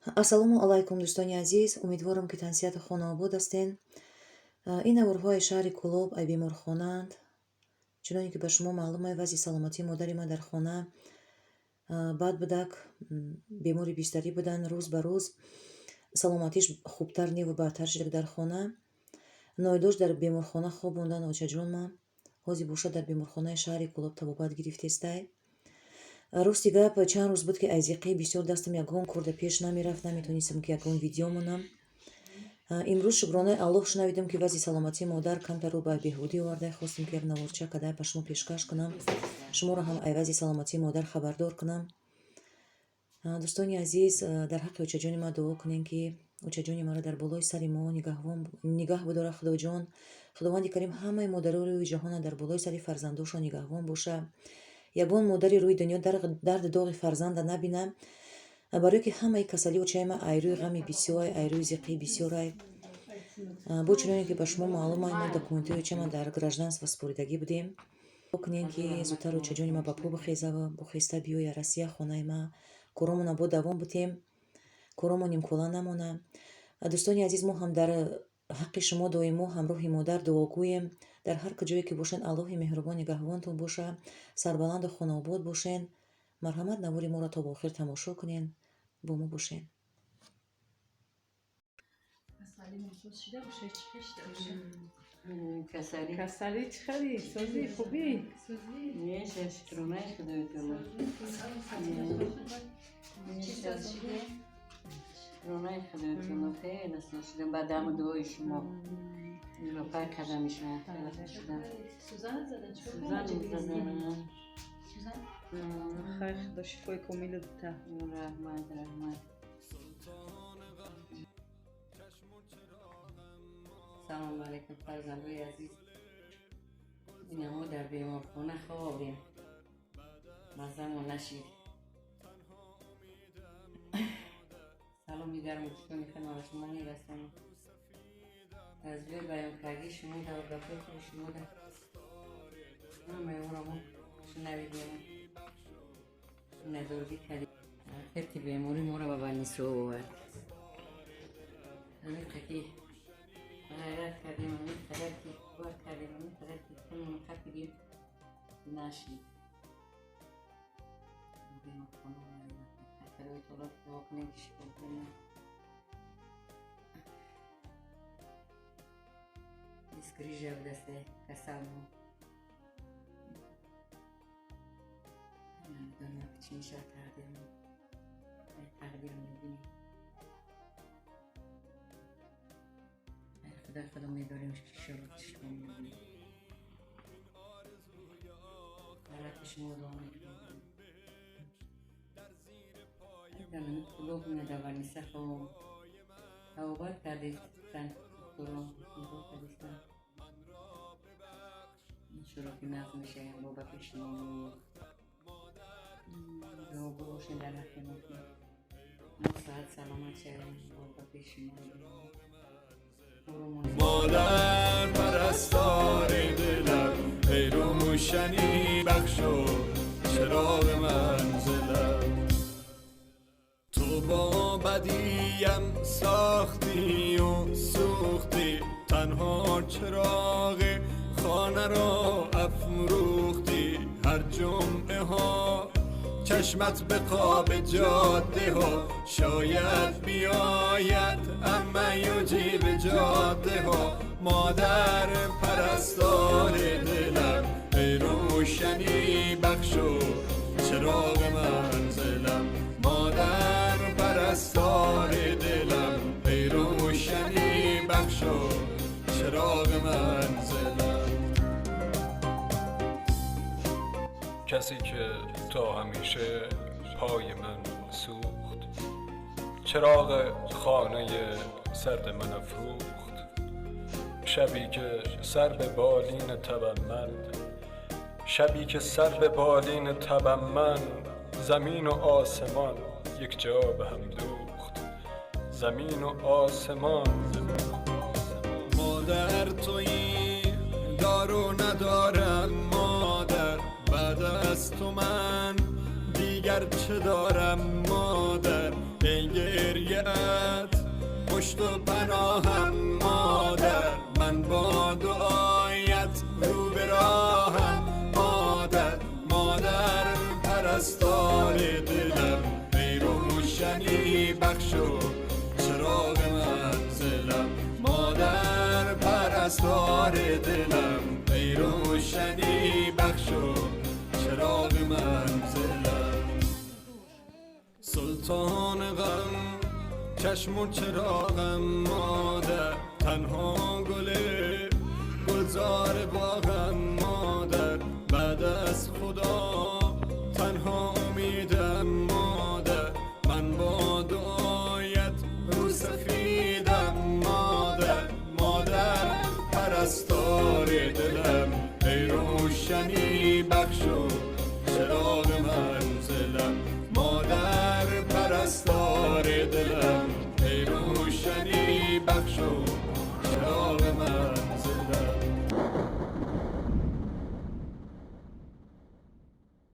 Ассалому алайкум, дӯстони азиз. Умедворам, ки тансиҳату хонаобод ҳастен. Ин наворҳои шаҳри Кӯлоб, ай беморхонаанд. Чуноне ки ба шумо маълум ай, вазъи саломатии модари ман дар хона бад будак, бемори бистарӣ буданд. Рӯз ба рӯз саломатиш хубтар неву бадтар шуда дар хона. Ноилоҷ дар беморхона хоб мондан очаҷонма. Ҳозир бошад, дар беморхонаи шаҳри Кӯлоб табобат гирифтестай. Рости гап, чанд рӯз буд, ки аз зиқӣ бисёр дастам ягон корда пеш намерафт, наметонистам, ки ягон видео монам. Имрӯз, шукронаи Аллоҳ, шунавидам, ки вазъи саломатии модар камтар рӯ ба беҳбудӣ оварда. Хостем, ки як наворча када ба шумо пешкаш кунам, шуморо ҳам ай вазъи саломатии модар хабардор кунам. Дӯстони азиз, дар ҳаққи очаҷони ман дуо кунем, ки очаҷони маро дар болои сари мо нигаҳ бидора Худоҷон. Худованди Карим ҳамаи модарои рӯи ҷаҳона дар болои сари фарзандошон нигаҳбон боша. Ягон модари рӯи дунё дарду доғи фарзанда набина, барое ки ҳамаи касалии очаи ман ай рӯи ғами бисёрай, ай рӯи зиқии бисёрай. Бо чуноне ки ба шумо маълум ай, мо документҳои очама дар гражданство супоридагӣ будем. Кунем, ки зудтар очаҷони ман ба по бихезава, бухеста биёя Россия, хонаи ма, коромона бо давом бутем, коромон нимкола намона. Дӯстони азиз, мо ҳам дар ҳаққи шумо доимо ҳамроҳи модар дуогӯем. Дар ҳар куҷое ки бошед, Аллоҳи меҳрубон нигаҳбонтон боша, сарбаланду хонаобод бошен. Марҳамат, навори моро то ба охир тамошо кунен, бо мо бошен. Касалӣ мусоз шида боша, чӣ шида боша? Касалӣ. Касалӣ чӣ хели? Созӣ, хубӣ? Созӣ. Неша, шукронаи Худои Таоло. Чӣ соз шиде? Шукронаи Худои Таоло, хеле соз шудам. Ба даму дуои шумо. Ба пай қадами шумо хеле хуш шудам. Сӯзан задан, чикор Сӯзан задан. Сӯзан? Хайр, Худо шифои комила дита. Раҳмат, раҳмат. Салому алайкум, фарзандои азиз. Ина мо дар беморхона хобем. Маззамон нашид. Саломи гарму ҷӯшони худро ба шумо мерасонам. Аз ҷои баёнкардии шумо дар гапҳои худи шумо дар ҳамаи онро мо шунавидем. Назоргӣ кардем. Хирти беморӣ моро ба больница овард. Ҳамин ки ғайрат кардем, ҳамин қадар ки кор кардем, ҳамин қадар ки хунмон қапидем, нашид. Беморхона овардем. Худои Таоло дуо кунем, ки шифо кунем. Дискрижа будааст касалмо. Намедонам, чӣ мешавад тақдирмо. Тақдир мебинем. Худои худо медорем, ки шифо мебинем. Дар ҳаққи шумо дуо мекунем. Айдан Кӯлоб дар больница хоб табобат кардистанд, духтуро нигоҳ кардистанд. Иншоалло, ки нағз мешавем, бо ба пеши шумо меоем. Дуогӯ бошед дар ҳаққи мо, ки мо саҳат саломат шавем, бо ба пеши шумо меоем. مادر پرستار دلم، ای روشنی بخش و چراغ منزلم. تو با بدیم ساختی و سوختی، تنها چراغ خانه را افروختی. هر جمعه ها چشمت به قاب جاده ها، شاید بیاید اما یجیب جاده ها. مادر پرستار دلم، ای روشنی بخش و چراغ منزلم. مادر پرستار دلم، ای روشنی بخش و چراغ منزلم. کسی که تا همیشه پای من سوخت، چراغ خانه سرد من افروخت. شبی که سر به بالین تبم من، شبی که سر به بالین تبم من، زمین و آسمان یک جا به هم دوخت، زمین و آسمان. مادر تویی دارو ندارم مادر، بعد از تو من دیگر چه دارم مادر. ای گریه گریت پشت و پناهم مادر، من با دعایت رو به راهم مادر. مادر پرستار دلم، ای روشنی بخش و چراغ منزلم. مادر پرستار دلم، ای روشنی بخش و چراغ منزلم. سلطان غم، چشم و چراغم مادر، تنها گل گلزار باغم مادر، بعد از خدا تنها امیدم مادر، من با دعایت رو سفیدم مادر. مادر پرستار دلم، ای روشنی بخش و چراغ منزلم. مادر پرستار دلم، ای روشنی بخش و